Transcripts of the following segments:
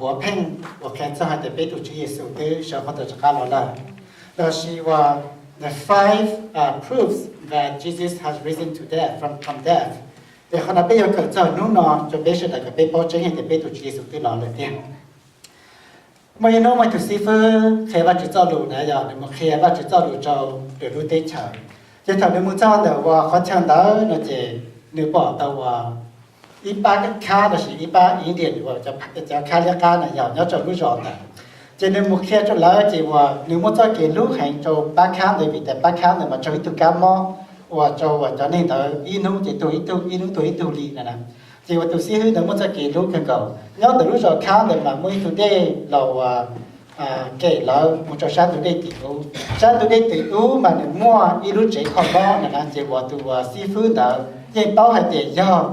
Ua pheej uas qhia txog hais tias peb tus Tswv Yexus twb sawv qhov twg rov qab los lawm, los sis uas the five proofs that Jesus has risen to death from from death. Es qhov no peb yuav kawm txog hnub no rau peb sawv daws kom peb paub tseeb hais tias peb tus Tswv Yexus twb los lawm tiag. Muaj ib hnub muaj ib tug xib fwb qhia Vajtswv txoj lus na, yog nws mus qhia Vajtswv txoj lus rau lwm lub teb chaws. Ces thaum nws mus txog ntawm uas qhov chaw ntawd no ces nws pom tau uas ib pab khab los sis ib pab Indian uas cov khab liab qab na yog nyob rau lub zos ntawd. Ces nws mus qhia rau lawv ces uas nws muaj txoj kev hlub heev rau pab khab ntawd vim tias pab khab ntawd mas raug ib tug kab mob uas rau uas cov neeg ntawd ib hnub ces tuag ib tug, ib hnub tuag ib tug li na. Ces uas tus xib fwb ntawd muaj txoj kev hlub kawg nkaus. Nyob ntawm lub zos khab ntawd mas muaj ib tug dej los uas kem lawv mus rau sab ntug dej tim ub. Sab ntug dej tim ub mas nws muaj ib lub tsev kho mob na, ces uas tus uas xib fwb ntawd yeej paub hais tias yog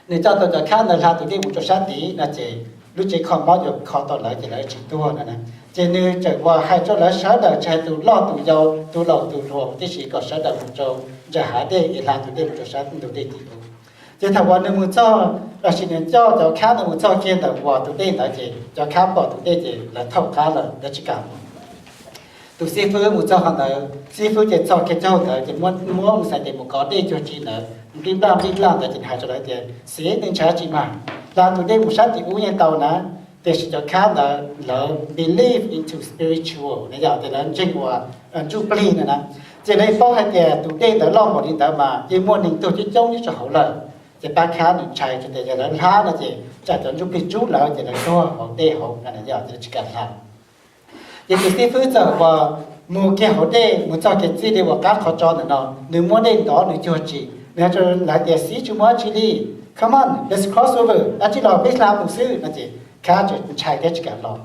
nws coj tau cov khab ntawd hla tus dej mus rau sab tid no ces lub tsev kho mob yuav kho tau lawv ces lawv tsis tuag no na. Ces nws txawm uas hais rau lawv sawv daws tsis hais tus loj tus yau tus laus tus hluas tib si kom sawv daws mus rau ntawm hav dej es hla tus dej mus rau sab ntug dej tim ub. Ces thaum uas nws mus txog los sis nws coj cov khab ntawd mus txog kiag ntawm uas tus dej ntawd ces cov khab pom tus dej ces lawv thaum qab lawm, lawv tsis kam mus. Tus xib fwb mus txog qhov ntawd, xib fwb ces txhos kiag caug ntawd ces muab mus xais tes mus kov dej cuag tsi ntawd nplij nplaj nplij nplaj ntawd ces hais rau lawv tias, xiv, nej ntshai dab tsi mas, hla tus dej mus sab tim ub yeej tau na, tiam sis cov khab ntawd lawv believe into spiritual na, yog tias lawv ntseeg uas ntsuj plig na na. Ces lawv paub hais tias tus dej ntawd loj npaum li ntawd mas yeej muaj neeg tuag coob coob nyob rau hauv lawm. Ces pab khab nws ntshai tias yog lawv hla no ces tsam cov ntsuj plig tsub lawv ces lawv tuag hauv dej hauv no na, yog tias lawv tsis kam hla. Ces tus xib fwb txawm uas mus kiag hauv dej mus txog kiag txij li uas qab qhov tso ntawm no, nws muab dej ntov nws cuag tsi, nws hais rau lawv tias, xiv, tsis muaj dab tsi li, come on, let's cross over, dab tsi los peb hla mus xwb no ces khab tseem ntshai thiab tsis kam los.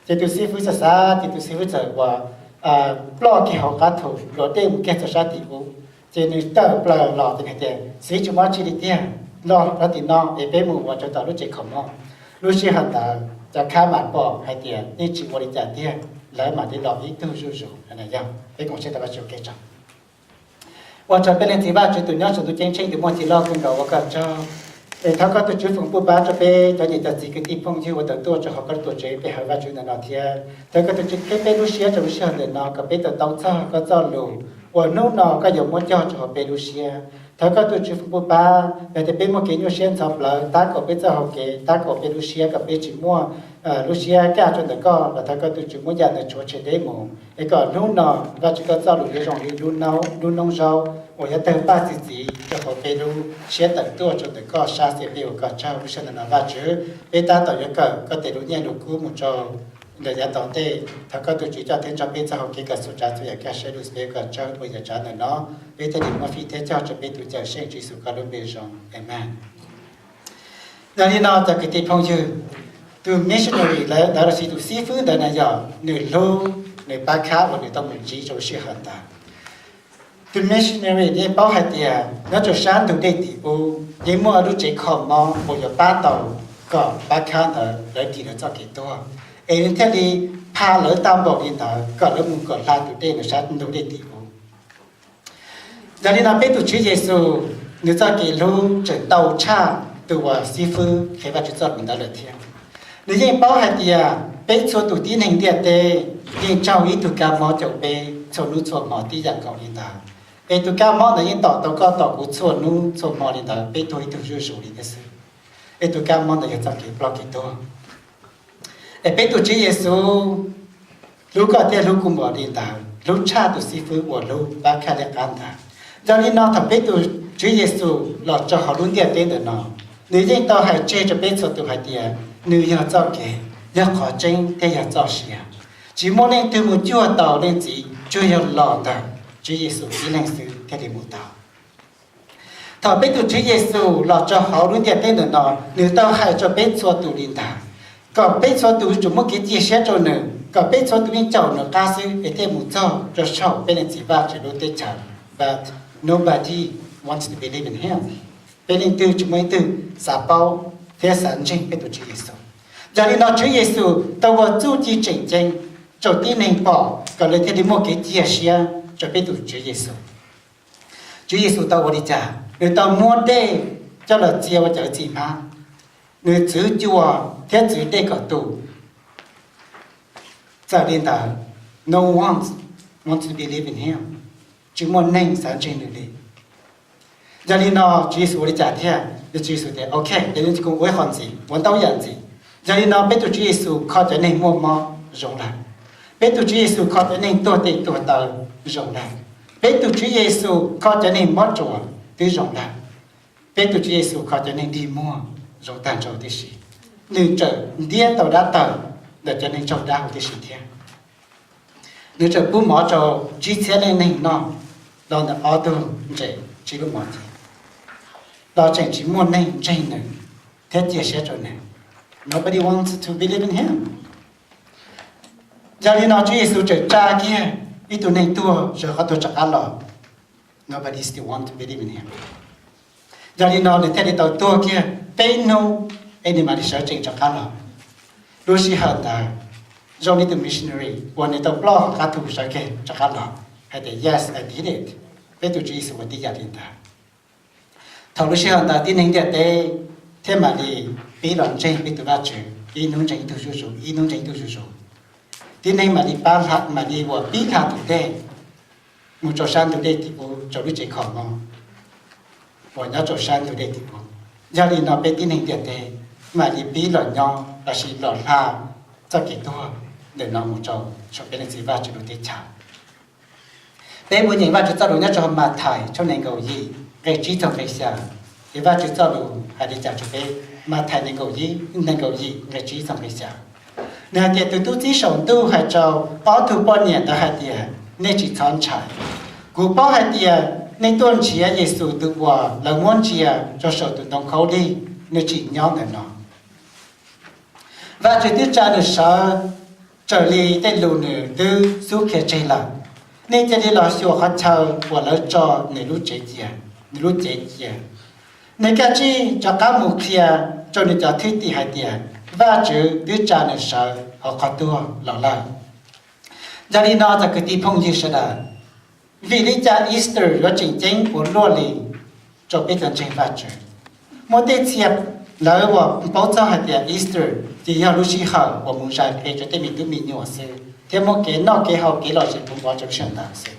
Ces tus xib fwb xav xav ces tus xib fwb txawm uas ploj kiag hauv qab thu luam dej mus kiag txog sab tim ub. Ces nws tawm plaws los ces nws tias, xiv, tsis muaj dab tsi li tiag, los rau tim no es peb mus uas rau tom lub tsev kho mob. Lub sij hawm ntawd cov khab mam pom hais tias yeej tsis ua li cas tiag, lawv mam li los ib tug zuj zus. Yog peb koom siab tas Vajtswv kev tso. Ua tsaug peb leej txiv Vajtswv tus nyob saum ntuj ceeb tsheej tus muaj txim loj kawg nkaus, ua koj tsaug. Es thov koj tus Tswv foom pub pab rau peb cov niam cov txiv kwv tij phooj ywg uas tawm tuaj rau hauv koj lub tuam tsev pe hawm Vajtswv ntawm no thiab. Thov koj tus Tswv qhib peb lub siab rau lub sij hawm ntawm no kom peb tau tau txog koj txoj lus uas hnub no koj yuav muab cog rau hauv peb lub siab. Thov koj tus Tswv foom pub pab yog tias peb muaj kev nyuaj siab ntxhov plawv, tab kaum peb txoj hau kev, tab kaum peb lub siab kom peb tsis muaj lub siab kaj rau ntawm koj, los thov koj tus Tswv muab yam ntawd tshuav tshem deb mus, es kom hnub no Vajtswv koj txoj lus yuav zoo li lub noob zaub uas yuav tawg paj txi txiv rau hauv peb lub siab tawm tuaj rau ntawm koj sab xis peb ua koj tsaug. Lub sij hawm ntawm no Vajtswv, peb tab tom yuav kawm koj tes lus nyiaj lus kub mus rau ntawm yav tom ntej. Thov koj tus Tswv coj thiab nrog peb txoj hau kev kom txhua tsav txhua yam kaj siab lug xis peb ua koj tsaug. Ua yam tsav ntawm no peb thiaj li muab fij thiab cog rau peb tus Cawmseej Tswv Yexus koj lub npe zoo, amees. Yog li no cov kwv tij phooj ywg, tus missionary ntawd los sis tus xib fwb ntawd na yog nws hlub nws pab khab uas nws tau mus ntsib rau lub sij hawm ntawd. Tus missionary yeej paub hais tias nyob rau sab ntug dej tim ub yeej muaj lub tsev kho mob uas yuav pab tau kom pab khab ntawd lawv dim lawv txoj kev tuag, es nws thiaj li pha lawv tau npaum li ntawd kom lawv mus kom hla tus dej ntawd sab ntug dej tim ub. Yog li no peb tus Tswv Yexus nws txoj kev hlub tseem ntau tshaj tus uas xib fwb qhia Vajtswv txoj lus ntawd lawm thiab. Nws yeej paub hais tias peb txhua tus tib neeg ntiaj teb yeej raug ib tug kab mob caum peb txhua hnub txhua hmo tib yam nkaus li ntawd. Es tus kab mob ntawd yeej tom tau koj tom kuv txhua hnub txhua hmo li ntawd, peb tuag ib tug zuj zus li thiab xwb. Es tus kab mob ntawd yog txoj kev ploj kev tuag. Es peb tus Tswv Yexus hlub koj thiab hlub kuv npaum li ntawd, hlub tshaj tus xib fwb uas hlub pab khab liab qab ntawd. Yog li no thaum peb tus Tswv Yexus los rau hauv lub ntiaj teb ntawm no, nws yeej tau hais tseg rau peb txhua tus hais tias nws yog txoj kev, yog qhov tseeb thiab yog txoj sia. Tsis muaj leej twg mus cuag tau leej txiv tsuas yog los ntawm Tswv Yexus tib leeg xwb thiaj li mus tau. Thaum peb tus Tswv Yexus los rau hauv lub ntiaj teb ntawm no, nws tau hais rau peb txhua tus li ntawd, kom peb txhua tus yuav tsum muaj kev cia siab rau nws, kom peb txhua tus yeej caum nws qab xwb es thiaj mus txog rau saum peb leej txiv Vajtswv lub teb chaws. But nobody wants to believe in him. Peb leej twg tsis muaj leej twg xav paub thiab xav ntseeg peb tus Tswv Yexus. Yog li no Tswv Yexus tau ua txuj ci tseem ceeb rau tib neeg pom kom lawv thiaj li muaj kev cia siab rau peb tus Tswv Yexus. Tswv Yexus tau ua li cas? Nws tau muab dej coj los txia ua cawv txiv hmab. Nws txwv cua thiab txwv dej kom tu. Txawm li ntawd, no one wants to believe in him. Tsis muaj neeg xav ntseeg nws li. Yog li no Tswv Yexus ua li cas thiab? Yog Tswv Yexus tias, ok, yog li no kuv ua ib qho ntxiv, ua ntau yam ntxiv. Yog li no peb tus Tswv Yexus kho cov neeg muaj mob zoo lawm. Peb tus Tswv Yexus kho cov neeg tuag tes tuag taw zoo lawm. Peb tus Tswv Yexus kho cov neeg mob ruas twb zoo lawm. Peb tus Tswv Yexus kho cov neeg dig muag zoo tag nrho tib si. Nws tseem ntiab tau dab tawg ntawm cov neeg raug dab huv tib si thiab. Nws tseem pub mov rau tsib txhiab leej neeg noj los ntawm ob tug ntses tsib lub mov ces, los tseem tsis muaj neeg ntseeg nws thiab cia siab rau nws. Nobody wants to believe in him. Yog li no Tswv Yexus tseem tsa kiag ib tug neeg tuag sawv qhov tuag rov qab los. Nobody still want to believe in him. Yog li no nws thiaj li tau tuag kiag peb hnub es nws mam li sawv tsees rov qab los. Lub sij hawm ntawd zoo li tus missionary uas nws tau ploj hauv qab thu sawv kev rov qab los hais tias, yes, I did it. Peb tus Tswv Yexus ua tib yam li ntawd. Thaum lub sij hawm ntawd tib neeg ntiaj teb thiaj mam li pib los ntseeg peb tus Vajtswv, ib hnub ntseeg ib tug zuj zus, ib hnub ntseeg ib tug zuj zus. Tib neeg mam li pab hla, mam li uas pib hla tus dej mus rau sab ntug dej tim ub rau lub tsev kho mob uas nyob rau sab ntug dej tim ub. Yog li no peb tib neeg ntiaj teb mam li pib los nyob lossis los hla txoj kev tuag ntawm no mus rau peb Leej Txiv Vajtswv lub teb chaws. Peb mus nyeem Vajtswv txoj lus nyob rau Mathais tshooj nees nkaum yim nqe tsib txog nqe xya. Ces Vajtswv txoj lus hais li cas rau peb? Mathais nees nkaum yim, nees nkaum yim nqe tsib txog nqe xya. Nws hais tias tus tub txib saum ntuj hais rau ob tug poj niam ntawd hais tias, nej tsis txhob ntshai. Kuv paub hais tias nej tuaj nrhiav Yexus tus uas lawv muab ntsia rau saum tus ntoo khaub lig, nws tsis nyob ntawm no. Vajtswv twb tsa nws sawv raws li tej lus nws twb xub qhia tseg lawm. Nej cia li los xyuas qhov chaw uas lawv tso nws lub cev cia, nws lub cev cia. Nws kaj siab rov qab mus qhia rau nws cov thwj tim hais tias Vajtswv twb tsa nws sawv hauv qhov tuag los lawm. Yog li no txog kwv tij phooj ywg sawv daws, vim li cas Easter yuav tseem ceeb ua luaj li rau peb cov ntseeg Vajtswv? Muaj tej txhia lawv uas paub txog hais tias Easter ces yog lub sij hawm uas mus zais qe rau tej me tub me nyuam xwb thiab muaj kev noj kev haus kev lom zem puv npo rau lub sij hawm ntawd xwb.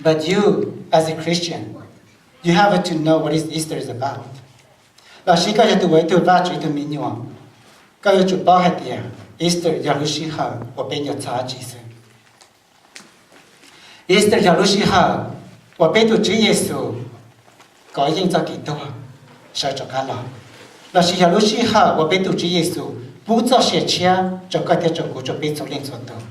But you, as a Christian, you have to know what is Easter is about. Lossis koj yog tus uas ib tug Vajtswv ib tug me nyuam, koj yuav tsum paub hais tias Easter yog lub sij hawm uas peb nyuam txog dab tsi xwb. Easter yog lub sij hawm uas peb tus Tswv Yexus kov yeej txoj kev tuag sawv rov qab los, lossis yog lub sij hawm uas peb tus Tswv Yexus pub txoj sia tshiab rau koj thiab rau kuv, rau peb txhua leej txhua tus.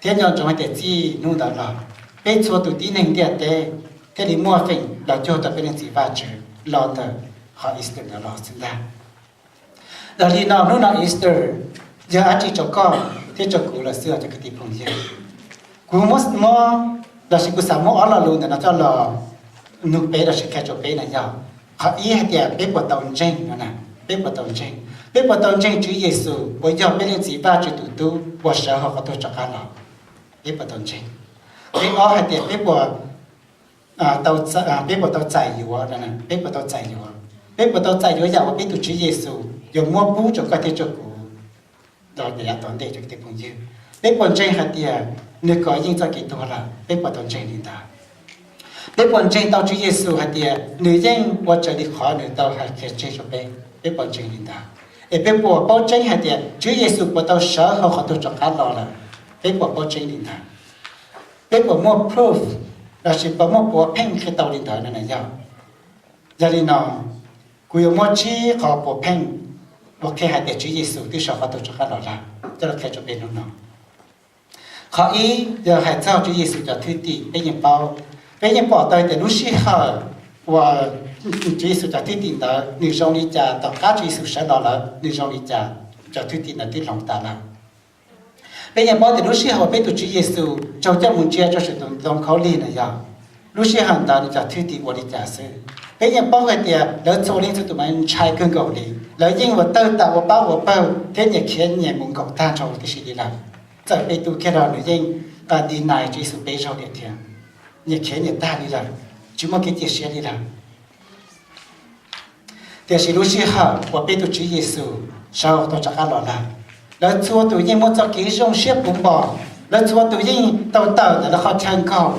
Thiab nco ntsoov hais tias txij hnub ntawd los peb txhua tus tib neeg ntiaj teb thiaj li muaj feem los cuag tau peb Leej Txiv Vajtswv los ntawm qhov Easter ntawd los xwb ntag. Yog li no hnub no Easter yog dab tsi rau koj thiab rau kuv lawm xwb os cov kwv tij phooj ywg? Kuv muab, lossis kuv xav muab ob lo lus ntawm no coj los nug peb lossis qhia rau peb na yog, qhov ib hais tias peb puas tau ntseeg no na, peb puas tau ntseeg, peb puas tau ntseeg Tswv Yexus uas yog peb Leej Txiv Vajtswv tus Tub uas sawv hauv qhov tuag rov qab los? Peb puas tau ntseeg? Qhov ob hais tias peb puas peb puas tau txais yuav, peb puas tau txais yuav, peb puas tau txais yuav yam uas peb tus Tswv Yexus yuav muab pub rau koj thiab rau kuv los yav tom ntej, cov kwv tij phooj ywg? Peb puas ntseeg hais tias nws kov yeej txoj kev tuag lawm? Peb puas tau ntseeg li ntawd? Peb puas ntseeg tau Tswv Yexus hais tias nws yeej ua raws li qhov nws tau hais qhia tseg rau peb? Peb puas ntseeg li ntawd? Es peb puas paub tseeb hais tias Tswv Yexus puas tau sawv hauv qhov tuag rov qab los lawm? Peb puas paub tseeb li ntawd? Peb puas muaj proof lossis puas muaj puav pheej qhia tau li ntawd no na yog? Yog li no kuv yuav muab tsib qhov puav pheej uas qhia hais tias Tswv Yexus twb sawv qhov tuag rov qab los lawm coj los qhia rau peb hnub no. Qhov ib yog hais txog Tswv Yexus cov thwj tim. Peb yeej paub, peb yeej pom tau tias lub sij hawm uas Tswv Yexus cov thwj tim ntawd nws zoo li cas, tom qab Tswv Yexus sawv los lawm nws zoo li cas, cov thwj tim ntawd twb hloov tas lawm. Peb yeej paub tias lub sij hawm uas peb tus Tswv Yexus raug coj mus ntsia rau saum tus ntoo khaub lig na yog, lub sij hawm ntawd nws cov thwj tim ua li cas xwb? Peb yeej paub hais tias lawv txhua leej txhua tus mas ntshai kawg nkaus li, lawv yeej ua tawg tas ua pab ua pawg thiab nyias khiav nyias mus nkaum tag nrho huv tib si li lawm. Txawm Petus kiag los nws yeej deny Tswv Yexus peb zaug tiag thiab, nyias khiav nyias tag li lawm, tsis muaj kev cia siab li lawm. Tiam sis lub sij hawm uas peb tus Tswv Yexus sawv tau rov qab los lawm, lawv txhua tus yeej muaj txoj kev zoo siab puv npo, lawv txhua tus yeej tau tawm ntawm lawv qhov chaw nkaug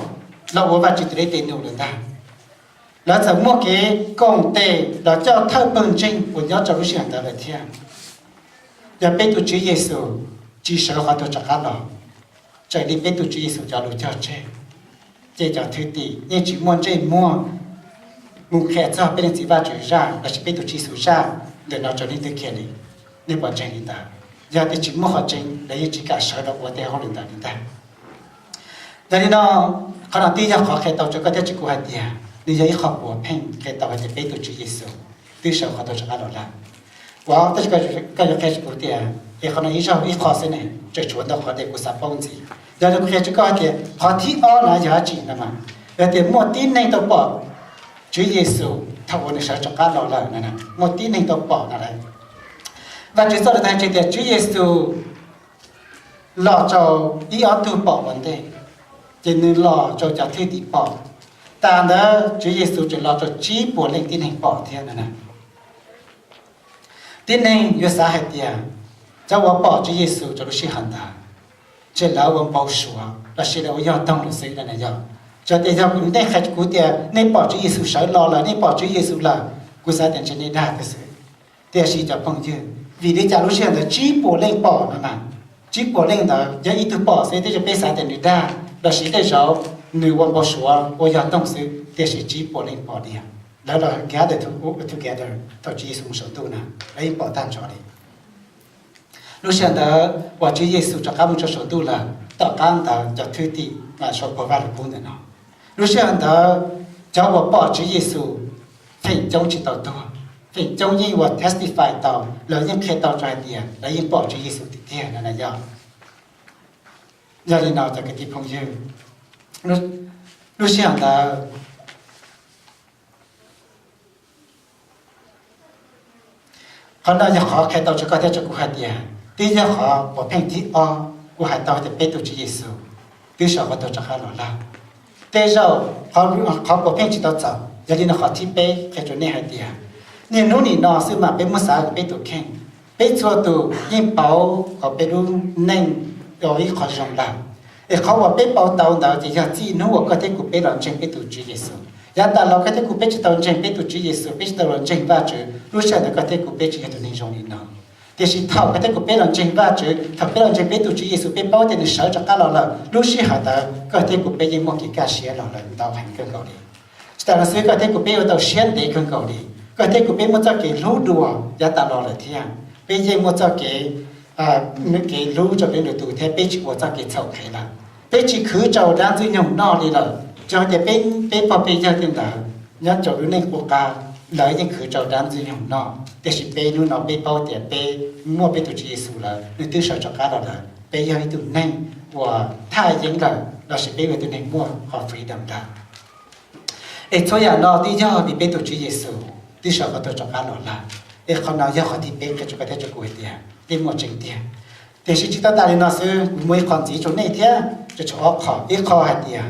los ua Vajtswv tus dej tes num lawm ntag. Lawv txawm muaj kev koom tes los coj thawj pawg ntseeg uas nyob rau lub sij hawm ntawd lawm thiab. Yog peb tus Tswv Yexus tsis sawv qhov tuag rov qab los, raws li peb tus Tswv Yexus cov lus cog tseg, ces cov thwj tim yeej tsis muaj ntsej muag mus qhia txog peb Leej Txiv Vajtswv zaj lossis peb tus Tswv Yexus zaj ntawm no rau leej twg kiag li. Nej puas ntseeg li ntawd? Yog tias tsis muaj qhov tseeb, lawv yeej tsis kam sawv los ua tej hauj lwm ntawd li ntag. Yog li no, qhov no twb yog qhov qhia tau rau koj thiab rau kuv hais tias nws yog ib qho puav pheej qhia tau hais tias peb tus Tswv Yexus twb sawv qhov tuag rov qab los lawm. Ua tab sis koj yuav qhia rau kuv tias es qhov no ib zaug ib qho xwb ne, tseem tshuav ntau qhov tias kuv xav paub ntxiv. Yog li kuv qhia rau koj hais tias qhov thib ob na yog dab tsi no mas, yog tias muaj tib neeg tau pom Tswv Yexus thaum uas nws sawv rov qab los lawm na, muaj tib neeg tau pom no lawm. Vajtswv txoj lus hais tias Tswv Yexus los rau ib ob tug pom ua ntej, ces nws los rau cov thwj tim pom. Tas ntawd Tswv Yexus tseem los rau tsib puas leej tib neeg pom thiab no na. Tib neeg yuav xav hais tias cov uas pom Tswv Yexus rau lub sij hawm ntawd ntshe lawv ua npau suav lossis lawv ua yog toog lawm xwb no na yog. Txawm tias yog nej qhia kuv tias nej pom Tswv Yexus sawv los lawm, nej pom Tswv Yexus lawm, kuv xav tias ntshe nej dag tiag xwb. Tiam sis cov phooj ywg, vim li cas lub sij hawm ntawd tsib puas leej pom no mas, tsib puas leej ntawd yog ib tug pom xwb, tej zaum peb xav tias nws dag lossis tej zaum nws ua npau suav ua yog toog xwb, tiam sis tsib puas leej pom tiag. Lawv los gather together thaum Tswv Yexus mus saum ntuj na, lawv yeej pom tag nrho li. Lub sij hawm ntawd uas Tswv Yexus rov qab mus rau saum ntuj lawm, tom qab ntawd cov thwj tim sau phau Vajluskub ntawm no. Lub sij hawm ntawd cov uas pom Tswv Yexus feem coob tsis tau tuag, feem coob yeej uas testify tau, lawv yeej qhia tau rau hais tias lawv yeej pom Tswv Yexus tiag tiag no na yog. Yog li no cov kwv tij phooj ywg, lub sij hawm ntawd qhov no yog qhov qhia tau rau koj thiab rau kuv hais tias twb yog qhov puav pheej thib ob uas hais tau tias peb tus Tswv Yexus twb sawv qhov tuag rov qab los lawm. Tej zaum qhov puav pheej tsis tau txaus, yog li no qhov thib peb qhia rau nej hais tias niaj hnub nim no xwb mas peb muab xav peb tus kheej, peb txhua tus yeej pauv kom peb lub neej ua ib qho zoo lawm. Es qhov uas peb pauv tau ntawd ces yog txij hnub uas koj thiab kuv peb los ntseeg peb tus Tswv Yexus. Yav tas los koj thiab kuv peb tsis tau ntseeg peb tus Tswv Yexus, peb tsis tau los ntseeg Vajtswv, lub sij hawm ntawd koj thiab kuv peb tsis yog tus neeg zoo li no. Tiam sis thaum koj thiab kuv peb los ntseeg Vajtswv, thaum peb los ntseeg peb tus Tswv Yexus, peb paub tias nws sawv rov qab los lawm, lub sij hawm ntawd koj thiab kuv peb yeej muaj kev kaj siab los lawm ntau heev kawg nkaus li. Tsis tas li ntawd xwb, koj thiab kuv peb ua tau siab ntev kawg nkaus li. Koj thiab kuv peb muaj txoj kev hlub dua yav tas los lawm thiab, peb yeej muaj txoj kev kev hlub rau peb lwm tus thiab peb tsis ua txoj kev txhaum qhev lawm. Peb tsis khwv rau dab ntxwg nyoog noj li lawm. Txawm hais tias peb pog peb yawg tej ntawd nyob rau lub neej qub qab, lawv yeej khwv rau dab ntxwg nyoog noj, tiam sis peb hnub no peb paub tias peb muaj peb tus Tswv Yexus lawm, nws twb sawv rov qab los lawm, peb yog ib tug neeg uas thaj yeeb lawm lossis peb yog ib tug neeg muaj qhov freedom lawm. Es txhua yam no twb yog vim peb tus Tswv Yexus twb sawv qhov tuag rov qab los lawm. Es qhov no yog qhov thib peb qhia rau koj thiab rau kuv hais tias yeej muaj tseeb tiag. Tiam sis tsis tas li no xwb, kuv muaj ib qho ntxiv rau nej thiab, rau txog ob qho. Ib qho hais tias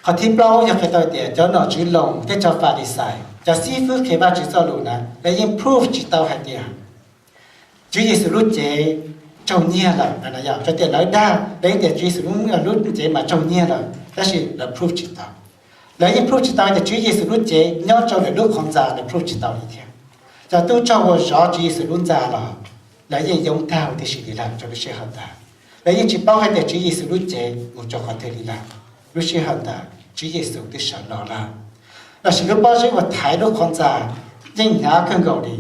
qhov thib plaub yog qhia tau tias cov nom tswv Loos thiab cov Falixais, cov xib fwb qhia Vajtswv txoj lus na, lawv yeej prove tsis tau hais tias Tswv Yexus lub cev raug nyiag lawm. Yog tias lawv dag, lawv yeej tias Tswv Yexus lub cev mas raug nyiag lawm, tab sis lawv prove tsis tau. Lawv yeej prove tsis tau tias Tswv Yexus lub cev nyob rau lawv lub qhov ntxa, lawv prove tsis tau li thiab. Cov tub rog uas zov Tswv Yexus lub ntxa los lawv yeej yoob tag huv tib si li lawm rau lub sij hawm ntawd. Lawv yeej tsis paub hais tias Tswv Yexus lub cev mus rau qhov twg li lawm. Lub sij hawm ntawd Tswv Yexus twb sawv los lawm. Lossis lub pob zeb uas thaiv lub qhov ntxa yeej hnyav kawg nkaus li,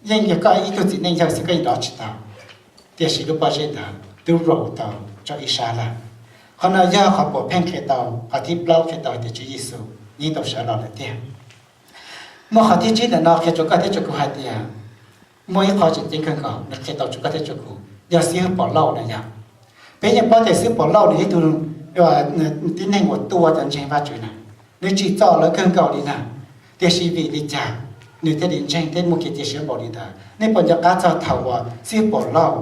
yeej yog koj ib tug txiv neej yawg xwb koj yeej dov tsis tau, tiam sis lub pob zeb ntawd twb roll tau rau ib sab lawm. Qhov no yog qhov puav pheej qhia tau, qhov thib plaub qhia tau tias Tswv Yexus yeej tau sawv los lawm tiag. Muaj qhov thib tsib ntawm no qhia rau koj thiab rau kuv hais tias muaj ib qho tseem ceeb kawg nkaus nws qhia tau rau koj thiab rau kuv, yog xib hwb Pov Lauj na yog. Peb yeej paub tias xib hwb Pov Lauj nws yog ib tug tib neeg uas tua cov ntseeg Vajtswv na, nws tsim txom lawv kawg nkaus li na. Tiam sis vim li cas nws thiaj li ntseeg thiab muaj kev cia siab npaum li ntawd? Nej puas nco qab txog thaum uas xib hwb Pov Lauj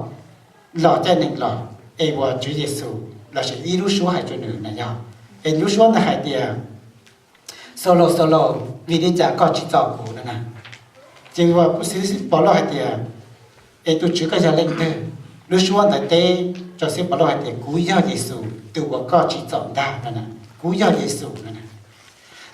los caij nees los, es uas Tswv Yexus lossis ib lub suab hais rau nws na yog, es lub suab ntawd hais tias, Xaulos, Xaulos, vim li cas koj tsim txom kuv no na? Ces xib hwb Paulus hais tias, es tus Tswv koj yog leej twg? Lub suab ntawd teb rau xib hwb Paulus hais tias, kuv yog Yexus tus uas koj tsim txom ntag no na. Kuv yog Yexus no na.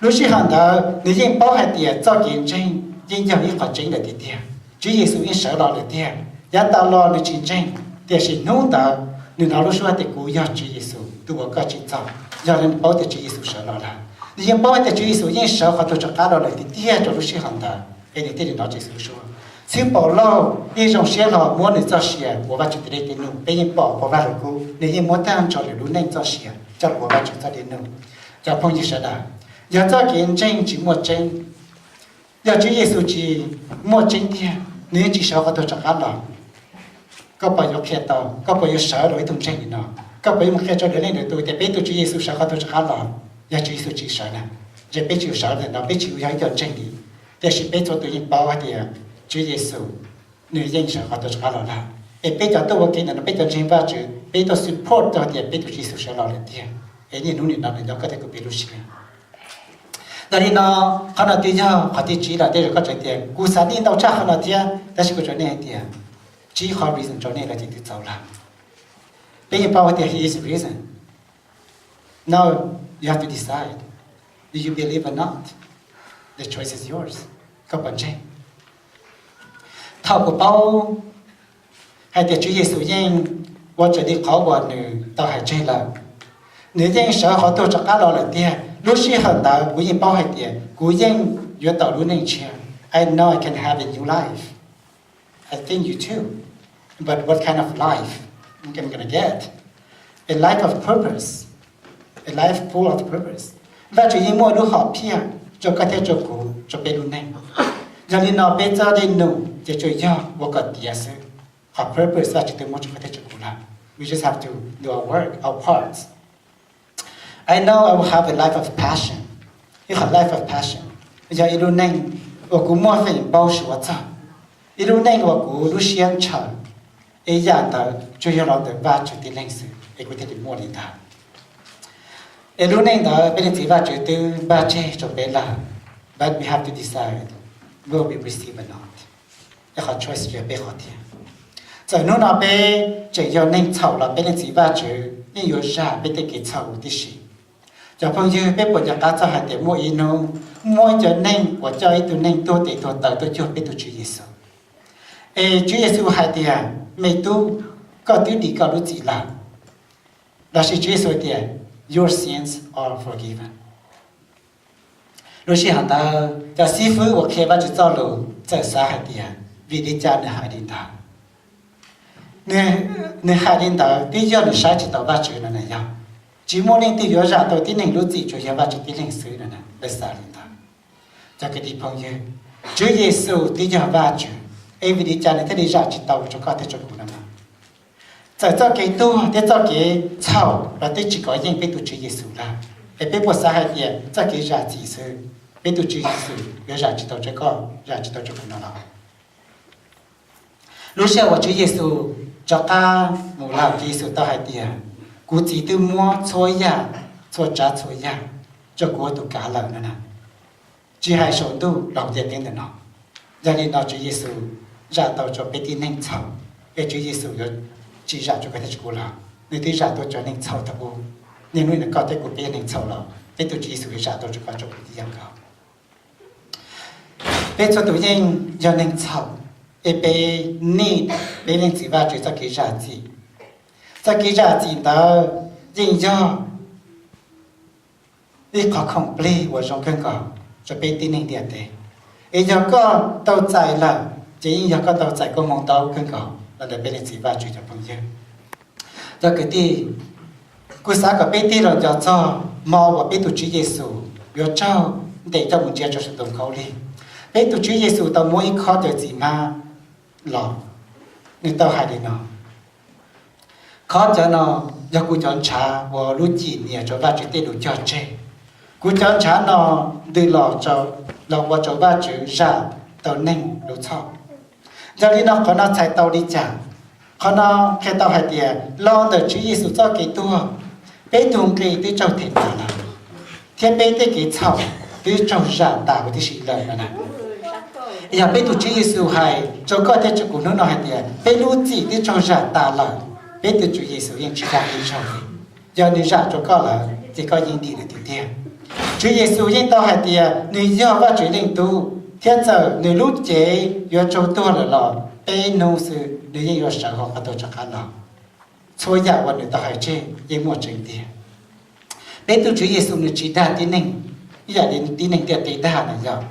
Lub sij hawm ntawd nws yeej paub hais tias txoj kev ntseeg yeej yog ib qhov tseeb lawm tiag tiag, Tswv Yexus yeej sawv los lawm tiag. Yav tas los nws tsis ntseeg, tiam sis hnub ntawd nws hnov lub suab tias kuv yog Tswv Yexus tus uas koj tsim txom, yog li nws paub tias Tswv Yexus sawv los lawm. Nws yeej paub hais tias Tswv Yexus yeej sawv qhov twg rov qab los lawm tiag tiag rau lub sij hawm ntawd, es nws thiaj li hnov Tswv Yexus lub suab. Xib hwb Paulus yeej zoo siab hlo muab nws txoj sia ua Vajtswv tes dej tes num, peb yeej pom Paulus Vajluskub nws yeej muab tag nrho nws lub neej txoj sia coj los ua Vajtswv txoj dej num. Cov phooj ywg sawv daws, yog txoj kev ntseeg tsis muaj tseeb, yog Tswv Yexus tsis muaj tseeb tiag, nws yeej tsis sawv qhov twg rov qab los. Koj puas yuav qhia tau, koj puas yuav sawv rau ib tug ntseeg li no? Koj puas yuav mus qhia rau lwm leej lwm tus tias peb tus Tswv Yexus sawv qhov twg rov qab los? Yog Tswv Yexus tsis sawv na, ntshe peb tsis yuav sawv ntawm no, peb tsis yuav yog ib co ntseeg li. Tiam sis peb txhua tus yeej paub hais tias Tswv Yexus nws yeej sawv qhov twg rov qab los lawm. Es peb cov tuaj ua ke ntawm no, peb cov ntseeg Vajtswv, peb tuaj support tau tias peb tus Tswv Yexus sawv los lawm tiag. Es niaj hnub nim no nws nyob koj thiab kuv peb lub siab. Yog li no, qhov no twb yog qhov thib tsib lawm. Tej zaum koj tseem tias kuv xav txog ntau tshaj qhov no thiab, tab sis kuv tsuas nej hais tias tsib qhov reason rau nej lawm ces twb txaus lawm. Peb yeej paub hais tias he is the reason. Now you have to decide. Do you believe or not? The choice is yours. Koj puas ntseeg? Thaum kuv paub hais tias Tswv Yexus yeej ua raws li qhov uas nws tau hais tseg lawm, nws yeej sawv qhov twg rov qab los lawm tiag, lub sij hawm ntawd kuv yeej paub hais tias kuv yeej yuav tau lub neej tshiab. I know I can have a new life. I think you too. But what kind of life am I gonna get? A life of purpose. A life full of purpose. Vajtswv yeej muaj lub hom phiaj rau koj thiab rau kuv, rau peb lub neej. Yog li no peb txoj dej num ces tsuas yog ua kom tiav xwb. Qhov purpose Vajtswv twb muab rau koj thiab rau kuv lawm. We just have to do our work, our parts. I know I will have a life of passion. Ib qhov life of passion yog ib lub neej uas kuv muaj feem npau suav txog, ib lub neej uas kuv lub siab ntshaw. Ib yam ntawd tsuas yog los ntawm Vajtswv tib leeg xwb es kuv thiaj li muaj li ntawd. Es lub neej ntawd peb leej txiv Vajtswv twb npaj tseg rau peb lawm, but we have to decide, will we receive or not? Qhov choice yog peb qhov tiag. Txawm hnub no peb tseem yog neeg txhaum los peb leej txiv Vajtswv yeej yuav zam peb tej kev txhaum huv tib si. Cov phooj ywg, peb puas nco qab txog hais tias muaj ib hnub muaj ib cov neeg uas coj ib tug neeg tuag tes tuag taw tuaj cuag peb tus Tswv Yexus? Es Tswv Yexus hais tias, me tub, koj twb dim koj lub txim lawm. Los sis Tswv Yexus tias, your sins are forgiven. Lub sij hawm ntawd cov xib fwb uas qhia Vajtswv txoj lus txawm xav hais tias, vim li cas nws hais li ntawd? Nws hais li ntawd twb yog nws saib tsis taus Vajtswv no na yog. Tsis muaj leej twg yuav zam tau tib neeg lub txim tsuas yog Vajtswv tib leeg xwb no na, lawv xav li ntawd. Cov kwv tij phooj ywg, Tswv Yexus twb yog Vajtswv, es vim li cas nws thiaj li zam tsis tau rau koj thiab rau kuv no na? Txawm txoj kev tuag thiab txoj kev txhaum los twb tsis kov yeej peb tus Tswv Yexus lawm, es peb puas xav hais tias txoj kev zam txim xwb, peb tus Tswv Yexus yuav zam tsis tau rau koj, zam tsis tau rau kuv no los? Lub sij hawm uas Tswv Yexus rov qab mus lawm, Tswv Yexus tau hais tias, kuv txiv twb muab txhua yam, txhua tsav txhua yam rau kuv ua tus kav lawm no na. Tsis hais saum ntuj los hauv ntiaj teb ntawm no. Yog li no Tswv Yexus zam tau rau peb tib neeg txhaum, es Tswv Yexus yuav tsis zam rau koj thiab rau kuv los? Nws twb zam tau rau neeg txhaum thaum ub, niaj hnub no koj thiab kuv peb yog neeg txhaum los peb tus Tswv Yexus yuav zam tau rau koj rau kuv tib yam nkaus. Peb txhua tus yeej yog neeg txhaum, es peb need peb leej txiv Vajtswv txoj kev zam txim. Txoj kev zam txim ntawd yeej yog ib qho khoom plig uas zoo kawg nkaus rau peb tib neeg ntiaj teb. Es yog koj tau txais lawm, ces yeej yog koj tau txais koob hmoov ntau kawg nkaus los ntawm peb leej txiv Vajtswv cov phooj ywg. Cov kwv tij, kuv xav kom peb tig los nco txog hmo uas peb tus Tswv Yexus yuav raug ntes coj mus ntsia rau saum ntoo khaub lig. Peb tus Tswv Yexus tau muab ib khob cawv txiv hmab los, nws tau hais li no: Khob cawv no yog kuv cov ntshav uas lub cim nias rau Vajtswv tej lus cog tseg. Kuv cov ntshav no ntws los ua rau Vajtswv zam tau neeg lub txhaum. Yog li no qhov no txhais tau li cas? Qhov no qhia tau hais tias los ntawm Tswv Yexus txoj kev tuag, peb tug nqi twb raug them tas lawm, thiab peb tej kev txhaum twb raug zam tas huv tib si lawm no na. Yog peb tus Tswv Yexus hais rau koj thiab rau kuv hnub no hais tias peb lub txim twb raug zam tas lawm, peb tus Tswv Yexus yeej tsis dag ib zaug li. Yog nws zam rau koj lawm ces koj yeej dim lawm tiag tiag. Tswv Yexus yeej tau hais tias nws yog Vajtswv Leej Tub, thiab txawm nws lub cev yuav raug tuag lawm los peb hnub xwb nws yeej yuav sawv hauv qhov tuag rov qab los. Txhua yam uas nws tau hais tseg yeej muaj tseeb tiag. Peb tus Tswv Yexus nws tsis dag tib neeg ib yam li tib neeg ntiaj teb dag na yog.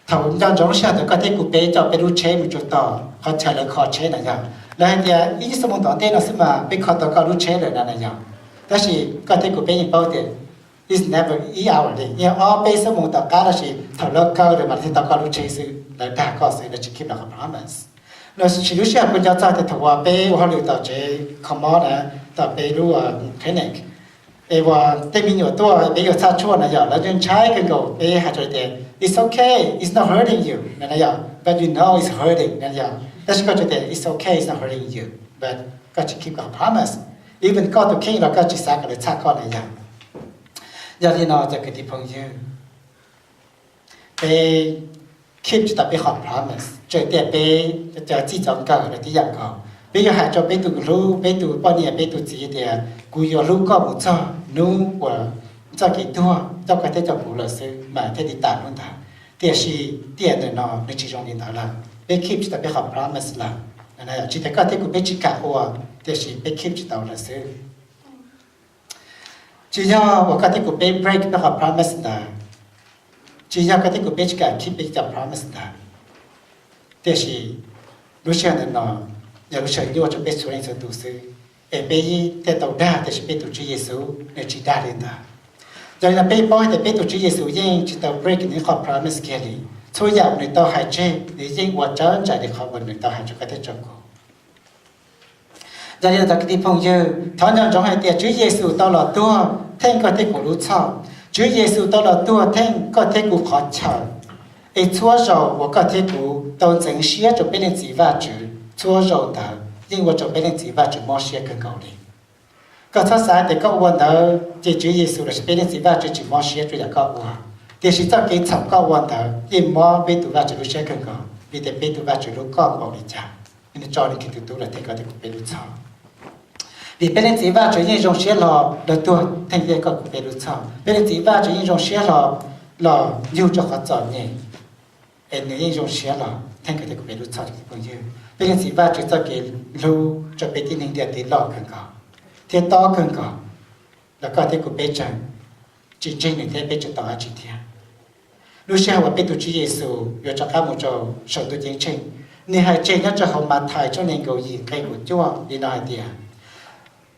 Thaum nco ntsoov sij hawm ntawd koj thiab kuv peb coj peb lub tsheb mus txog tom qhov chaw lawv kho tsheb na yog, lawv hais tias ib xuab moos tom ntej no xwb mas peb kho tau koj lub tsheb lawm na na yog. Tab sis koj thiab kuv peb yeej paub tias it's never each hour li, yeej ob peb xuab moos tom qab tab sis thaum lawv kaw lawm mas thiaj tau koj lub tsheb xwb, lawv dag koj xwb, lawv tsis keep lawv qhov promise. Los sis lub sij hawm kuv nco txog tias thaum uas peb ua hauj lwm tom tsev kho mob na, tom peb lub clinic, es uas tej me nyuam tuaj peb yuav txhaj tshuaj na yog, lawv ntshai kawg nkaus, peb hais rau tias it's okay, it's not hurting you na yog, but you know it's hurting na yog, tab sis koj tsuas tias it's okay, it's not hurting you, but koj tsis keep koj promise, even koj tus kheej los koj tsis xav kom lawv txhaj koj na yog. Yog li no cov kwv tij phooj ywg, peb keep tsis tau peb qhov promise, tseem tias peb cov txij cov nkawm lawm tib yam nkaus. Peb yuav hais rau peb tus hlub, peb tus poj niam, peb tus txiv tias kuv yuav hlub koj mus txog hnub uas txoj kev tuag coj koj thiab coj kuv lawm xwb mas thiaj li tas hnub ntawd. Tiam sis tiam ntawm no nws tsis zoo li ntawd lawm, peb keep tsis tau peb qhov promise lawm. Tsis tas koj thiab kuv peb tsis kam ua, tiam sis peb keep tsis tau lawm xwb. Tsis yog uas koj thiab kuv peb break peb qhov promise ntawd, tsis yog koj thiab kuv peb tsis kam keep peb cov promise ntawd, tiam sis lub sij hawm ntawm no yog lub sij hawm nyuaj rau peb txhua leej txhua tus xwb, es peb thiaj tau dag, tiam sis peb tus Tswv Yexus nws tsis dag li ntawd. Yog li no peb paub hais tias peb tus Tswv Yexus yeej tsis tau break nws qhov promise kiag li. Txhua yam uas nws tau hais tseg nws yeej ua tsawv ntsais li qhov uas nws tau hais rau koj thiab rau kuv. Yog li no cov kwv tij phooj ywg, thov nco ntsoov hais tias Tswv Yexus tau los tuag theej koj thiab kuv lub txhoj. Tswv Yexus tau los tuag theej koj thiab kuv qhov chaw. Es txhua zaus uas koj thiab kuv tau ntxeev siab rau peb Leej Txiv Vajtswv, txhua zaus ntawd yeej ua rau peb Leej Txiv Vajtswv mob siab kawg nkaus li. Koj txhob xav tias koj ua ntawd ces Tswv Yexus lossis peb Leej Txiv Vajtswv tsis mob siab rau yam koj ua, tiam sis txoj kev txhaum koj ua ntawd yeej mob peb tus Vajtswv lub siab kawg nkaus, vim tias peb tus Vajtswv hlub koj npaum li cas, nws tso nws kiag tus tub los theej koj thiab kuv peb lub txhoj. Vim peb Leej Txiv Vajtswv yeej zoo siab hlo los tuag theej koj kuv peb lub txhoj. Peb Leej Txiv Vajtswv yeej zoo siab hlo los yug rau qhov txom nyem, es nws yeej zoo siab los theej koj thiab kuv peb lub txhoj. Peb Leej Txiv Vajtswv txoj kev hlub rau peb tib neeg ntiaj teb loj kawg nkaus thiab tob kawg nkaus, los koj thiab kuv peb tseem tsis ntseeg nws thiab peb tseem tau dab tsi thiab. Lub sij hawm uas peb tus Tswv Yexus yuav rov qab mus rau saum ntuj ceeb tsheej, nws hais tseg nyob rau hauv Mathais tshooj nees nkaum yim nqe kaum cuaj li no hais tias,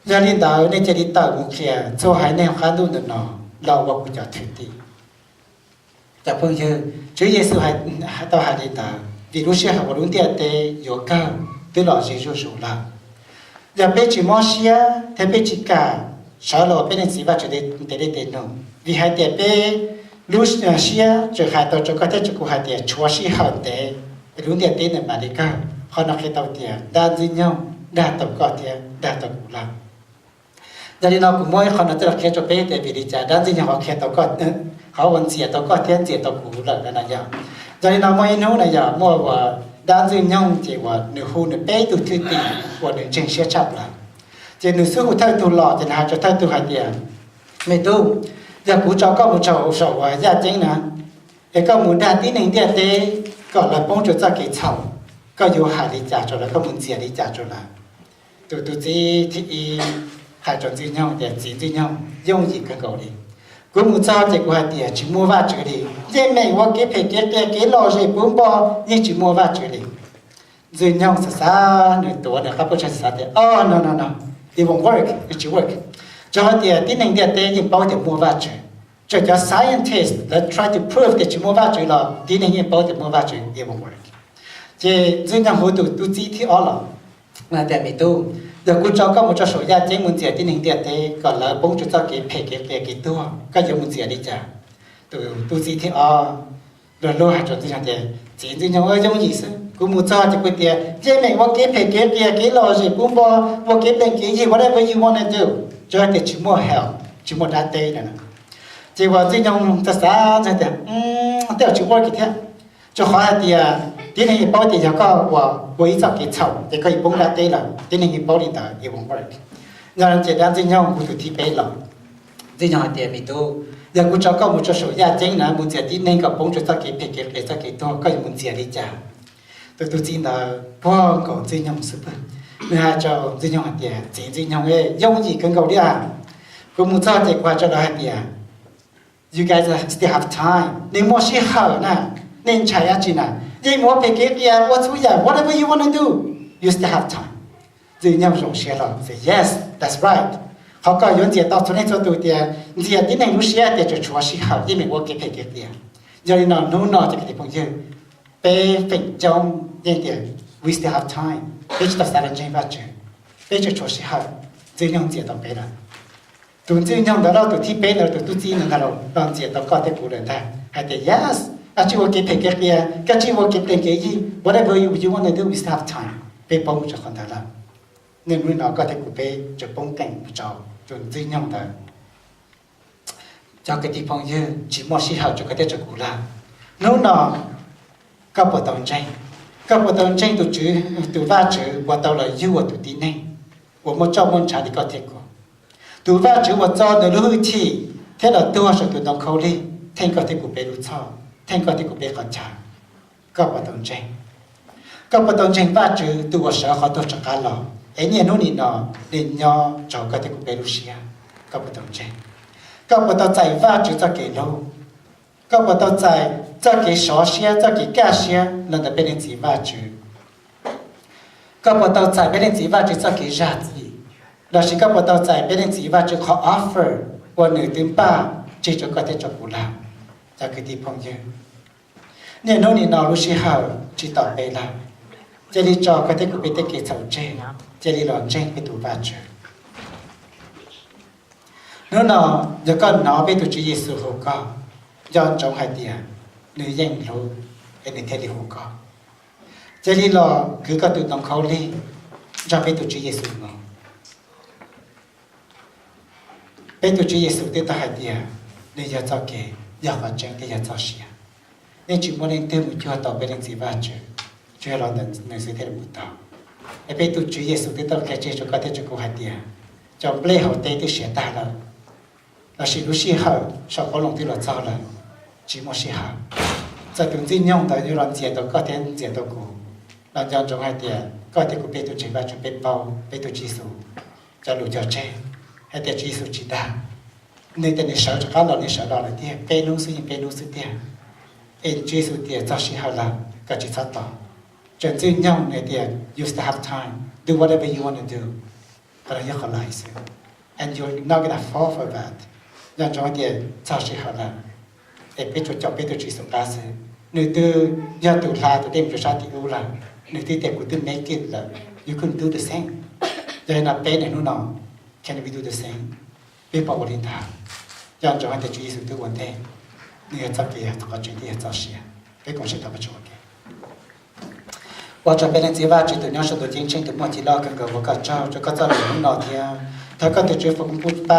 yog li ntawd nej cia li tawm mus qhia txhua haiv neeg hauv qab ntuj ntawm no los ua kuv cov thwj tim. Cov phooj ywg, Tswv Yexus tau hais li ntawd vim lub sij hawm uas lub ntiaj teb yuav kawg twb los ze zuj zus lawm. Yog peb tsis mob siab thiab peb tsis kam sawv los ua peb Leej Txiv Vajtswv tes dej tes num, vim hais tias peb lub siab tseem hais tau rau koj thiab rau kuv hais tias tshuav sij hawm ntev es lub ntiaj teb ntawd mam li kawg. Qhov no qhia tau tias dab Ntxwg Nyoog dag tau koj thiab dag tau kuv lawm. Yog li no kuv muab ib qho no coj los qhia rau peb tias vim li cas dab Ntxwg Nyoog qhov qhia tau koj, qhov uas ntxias tau koj thiab ntxias tau kuv lawm no na yog. Yog li no muaj ib hnub na yog muaj uas dab Ntxwg Nyoog ces uas nws hu nws peb tug thwj tim uas nws ntseeg siab tshaj plaws. Ces nws xub hu thawj tug los ces nws hais rau thawj tug hais tias, me tub, yog kuv tso koj mus rau saum uas yaj ceeb na, es koj mus dag tib neeg ntiaj teb kom lawv poob rau txoj kev txhaum, koj yuav hais li cas rau lawv, koj mus ntxias li cas rau lawv? Tus tub txib thib ib hais rau Ntxwg Nyoog tias, txiv Ntxwg Nyoog, yooj yim kawg nkaus li. Kuv mus txog ces kuv hais tias tsis muaj Vajtswv li, yeej meem ua kev phem kev qias kev lom zem puv npo, yeej tsis muaj Vajtswv li. Ntxwg Nyoog xav xav, nws tuav nws qab puab tsag xav tias, oh no no no, it won't work, it won't work. Txawm hais tias tib neeg ntiaj teb yeej paub tias muaj Vajtswv, txawm cov scientist lawv try to prove tias tsis muaj Vajtswv los tib neeg yeej paub tias muaj Vajtswv, it won't work. Ces Ntxwg Nyoog hu tus tub txib thib ob los, tias, me tub, yog kuv tso koj mus rau saum yaj ceeb mus ntxias tib neeg ntiaj teb kom lawv poob rau txoj kev phem kev qias kev tuag, koj yuav mus ntxias li cas? Tus tub txib thib ob luag luag hais rau Ntxwg Nyoog tias, txiv Ntxwg Nyoog, yooj yim xwb, kuv mus txog ces kuv tias yeej meem ua kev phem kev qias kev lom zem puv npo, ua kev plees kev yig, whatever you wanna do, tsuas tias tsis muaj hell, tsis muaj dab teb no. Ces uas Ntxwg Nyoog xav xav tias, tej zaum tsis work thiab. Rau qhov hais tias tib neeg yeej paub tias yog koj ua ib txoj kev txhaum ces koj yeej poob ntiaj teb lawm, tib neeg yeej paub li ntawd, it won't work. Yog ces dab Ntxwg Nyoog hu tus thib peb los, Ntxwg Nyoog hais tias, me tub, yog kuv tso koj mus rau saum yaj ceeb na, mus ntxias tib neeg kom poob rau txoj kev phem kev qias txoj kev tuag, koj yuav mus ntxias li cas? Tus tub txib ntawd puag nkaus Ntxwg Nyoog xwb pwg, nws hais rau Ntxwg Nyoog hais tias, txiv Ntxwg Nyoog, yooj yim kawg nkaus li, kuv mus txog ces kuv hais rau lawv hais tias, you guys still have time, nej muaj sij hawm na, nej ntshai dab tsi na, yeej mus ua phem kev qias ua txhua yam, whatever you wanna do, you still have time. Ntxwg Nyoog zoo siab los, yes, that's right. Qhov koj yuav ntxias tau txhua leej txhua tus tias ntxias tib neeg lub siab tias tseem tshuav sij hawm yeej meem ua kev phem kev qias. Yog li no hnub no cov kwv tij phooj ywg, peb feem coob yeej tias we still have time, peb tsis tau xav los ntseeg Vajtswv, peb tseem tshuav sij hawm, Ntxwg Nyoog ntxias tau peb lawm. Tus Ntxwg Nyoog ntawd los tus thib peb ntawd, tus tub txib ntawd los ntxias tau koj thiab kuv lawm ntag, hais tias yes, dab tsi ua kev phem kev qias, dab tsi ua kev plees kev yig, whatever you want to do, we still have time, peb paub mus rau qhov ntawd lawm. Niaj hnub no koj thiab kuv peb tseem poob qees mus rau tus Ntxwg Nyoog ntawd. Cov kwv tij phooj ywg, tsis muaj sij hawm rau koj thiab rau kuv lawm. Hnub no koj puas tau ntseeg? Koj puas tau ntseeg tus Tswv, tus Vajtswv uas tau los yug ua tus tib neeg uas muaj roj muaj ntshav li koj thiab kuv? Tus Vajtswv uas txo nws lub hwj chim thiab los tuag saum tus ntoo khaub lig theej koj thiab kuv peb lub txhoj, theej koj thiab kuv peb qhov chaw. Koj puas tau ntseeg? Koj puas tau ntseeg Vajtswv tus uas sawv qhov tuag rov qab los, es niaj hnub nim no nws nyob rau koj thiab kuv peb lub siab? Koj puas tau ntseeg? Koj puas tau txais Vajtswv txoj kev hlub? Koj puas tau txais txoj kev sov siab, txoj kev kaj siab los ntawm peb Leej Txiv Vajtswv? Koj puas tau txais peb Leej Txiv Vajtswv txoj kev zam txim, lossis koj puas tau txais peb Leej Txiv Vajtswv qhov offer uas nws twb npaj tseg rau koj thiab rau kuv lawm? Cov kwv tij phooj ywg, niaj hnub nim no lub sij hawm tsis tom peb lawm. Cia li tso koj thiab kuv peb tej kev txhaum tseg, cia li los ntseeg peb tus Vajtswv. Hnub no, yog koj hnov peb tus Tswv Yexus hu koj, nco ntsoov hais tias nws yeej hlub, es nws thiaj li hu koj. Cia li los kwv koj tus ntoo khaub lig nrog peb tus Tswv Yexus mus. Peb tus Tswv Yexus twb tau hais tias nws yog txoj kev, yog qhov tseeb thiab yog txoj sia. Yeej tsis muaj leej twg mus cuag tau peb Leej Txiv Vajtswv, tsuas yog los ntawm nws xwb thiaj li mus tau. Es peb tus Tswv Yexus twb tau qhia tseg rau koj thiab rau kuv hais tias cov nplej hauv teb twb siav tag lawm, lossis lub sij hawm saum qoob loo twb los txog lawm, tsis muaj sij hawm. Txawm tus Ntxwg Nyoog ntawd yuav los ntxias tau koj thiab ntxias tau kuv, los nco ntsoov hais tias koj thiab kuv peb tus ntseeg Vajtswv peb paub peb tus Tswv Yexus cov lus cog tseg hais tias Tswv Yexus tsis dag. Nws tias nws sawv rov qab los, nws sawv los lawm tiag, peb hnub xwb yeej peb hnub xwb tiag. Es Tswv Yexus tias txog sij hawm lawm, koj tsis txhob tos. Tseem Ntxwg Nyoog nws tias you still have time, do whatever you want to do. Qhov no yog qhov lais xwb, and you're not gonna fall for that. Nco ntsoov tias txog sij hawm lawm, es peb tsuas caum peb tus Tswv Yexus qab xwb. Nws twb yog tus hla tus dej mus rau sab tim ub lawm, nws twb tias kuv twb make it lawm, you couldn't do the same. Yog li no peb niaj hnub no, can we do the same? Peb puas ua li ntawd? Nco ntsoov hais tias Tswv Yexus twb ua ntej, nws yog txoj kev, yog qhov tseeb thiab yog txoj sia. Peb koom sij thov Vajtswv ua ke. Ua rau peb Leej Txiv Vajtswv tus nyob saum ntuj ceeb tsheej, tus muaj ci loj kawg nkaus, ua koj tsaug rau koj txoj lus hnub no thiab thov koj tus Tswv foom koob pab